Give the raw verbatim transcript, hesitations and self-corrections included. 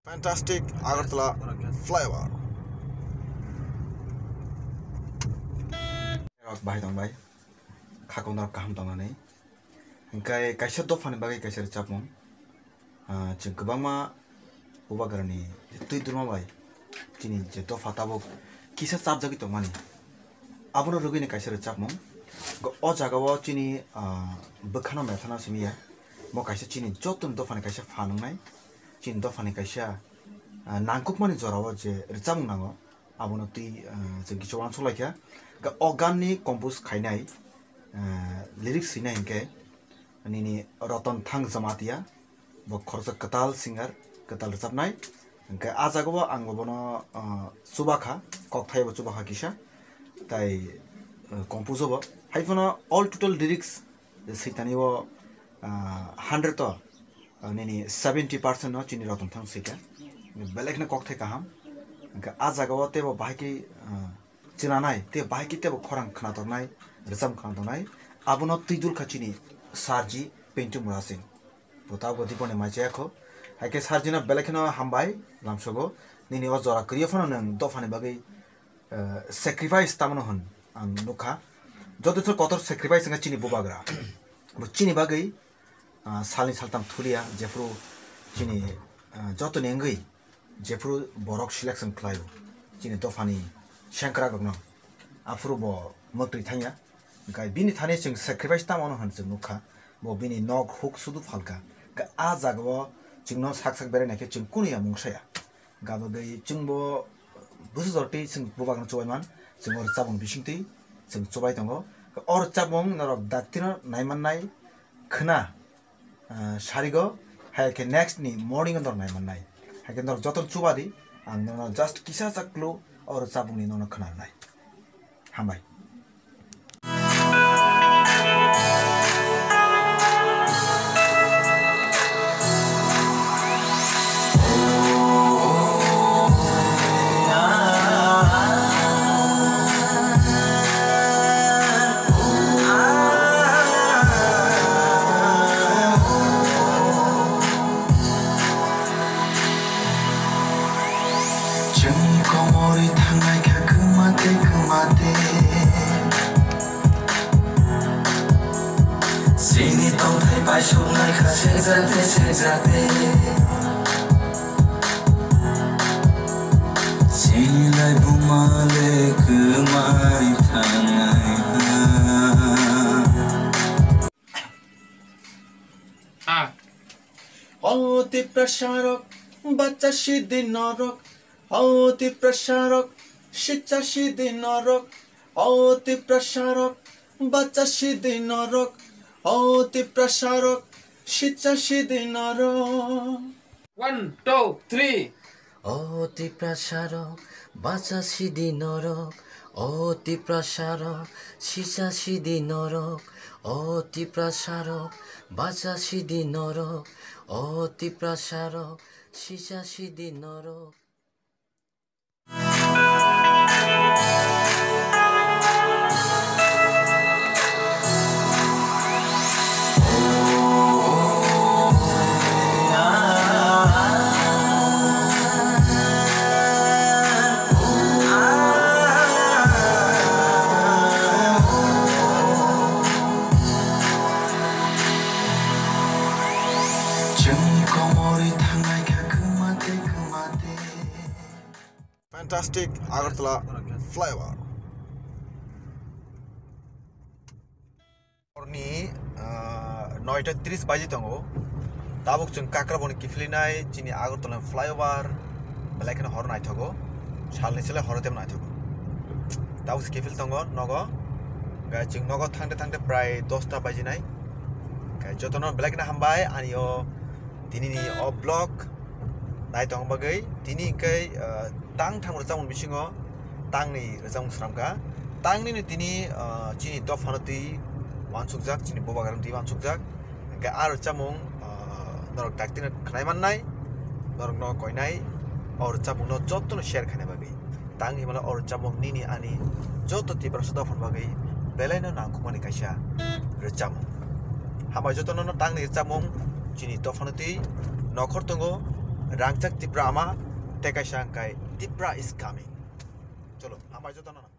Fantastic Agartala flyover. Rok bahai tong bai. Khakon rok kaham tong nani. Hingkai kaisa dophani bagwi kaisa rwchapmung. Ah, chwng kwbangma bubagrani twi durma bai chini je dopha tabuk kisa chapjagwi tongmani. Abono rwgwini kaisa rwchapmung. Go-, o jagao chini, ah, bwkhano methana simi ya. Bo kaisa chini jotoni dophani kaisa phan wngnai. Chini dophani kaisa, ah, nangkukmani jorao je rwchapmung nango. Abono twi, ah, chwng kisa uansuk laikha. Ga-, o ganni compose khainai, ah, lyrics swinai hinkhe nini Roton Thang Jamatia. Bo khoroksa kwtal singer, kwtal rwchapnai. Hwnkhe ah jagao ang bono, ah, chubakha, kokthai bo chubakha kisa. Tai, ah, compose bo. Haiphano all total lyrics switani o, ah, hundred o, ah, nini seventy percent no chini Roton Thang swikha. Belai kheno kokthai kaham. Hwnkhe ah jagao teibo bahai khe, ah, chinanai, tei bahai khe teibo khorang khwnatornai, rwchapmung khwnatornai. Abono twi dulkha chini Sarji Pintu Murasing. Bo tabukbo diponi mai chaya kho. Hai khe Sarjino belai kheno hambai, lamsogo. Nini o jora kwrwi phano nwng dophani bagwi, eh, sacrifice tamo hwn ang nukha. Joto se kotor sacrifice wngkha chini bubagra. Bo chini bagwi, ah, salni saltam thulia, jephru chini, ah, jotoni wngwi jephru borok selection khlaio, chini dophani sengkrakrokno, aphuru bo mwtwi thangya. Hwnkhe bini thani chwng sacrifice tamo hwn chwng nukha, bo bini nok huk sudu phalkha. Hwnkhe ah jagao chwngno sak sak berai naikhe chwng kunu ya mungsaya. Hwnkhe abagwi chwngbo busu jortwi chwng bubagno chubai man, chwng o rwchapmung bisingtwi chwng chubai tongo. O rwchapmung norok daktino naimannai khwna, ah, sarigo, hai khe next ni morning o norok nai mannai. Hai khe norok joto chuba di, ang nono just kisa sa clue o rwchapmung ni nono khwna rwnai. Hambai. Chwng komorwi thangnai kha kwmate kwmate. Chini tongthai paisuknai kha sekjate sekjate. Chini laibuma le kwmai thangnai ha. Ah. O Tiprasa rok, bacha sidi norok. O Tiprasa rok, sicha sidi norok. O Tiprasa rok, bacha sidi norok. O Tiprasa rok, sicha sidi norok. One, two, three. O Tiprasa rok, bacha sidi norok. O Tiprasa rok, sisa sidi norok. O Tiprasa rok, bacha sidi norok. O Tiprasa rok, sisa sidi norok. Chwng komorwi thangnai kha kwma tei kwma tei. Fantastic Agartala flyover. Horni, ah, noita tris baji tongo. Tabuk chwng Kakraboni kiphilinai chini Agartala flyover. Belai kheno horo naithogo. Salni sele horo tebo naithogo. Tabuk se kiphil tongo nogo. Gai chwng nogo thangte thangte prai dosta bajinai. Gai jotono belai kheno hambai ani o tinini o vlog nai tong bagwi. Tini hwnkhe, ah, tang thang rwchapmung bisingo tangni rwchapmung swnamkha. Tangni no tini, ah, chini dophano twi wansukjak, chini bubagrano twi wansukjak. Hwnkhe a rwchapmung, ah, norok dakti no khwnai mannai, norokno koinai, o rwchapmungno jotono share khaina bagwi. Tang hinmano o rwchapmung nini ani joto Tiprasa dophani bagwi belaino nangkukmani kaisa rwchapmung. Hambai jotono no tangni rwchapmung chini dophano twi nokhor tongo, Rangchak Tipra Ama, tei kaisa hwnkhe Tipra is coming. Cholo, hambai jotono.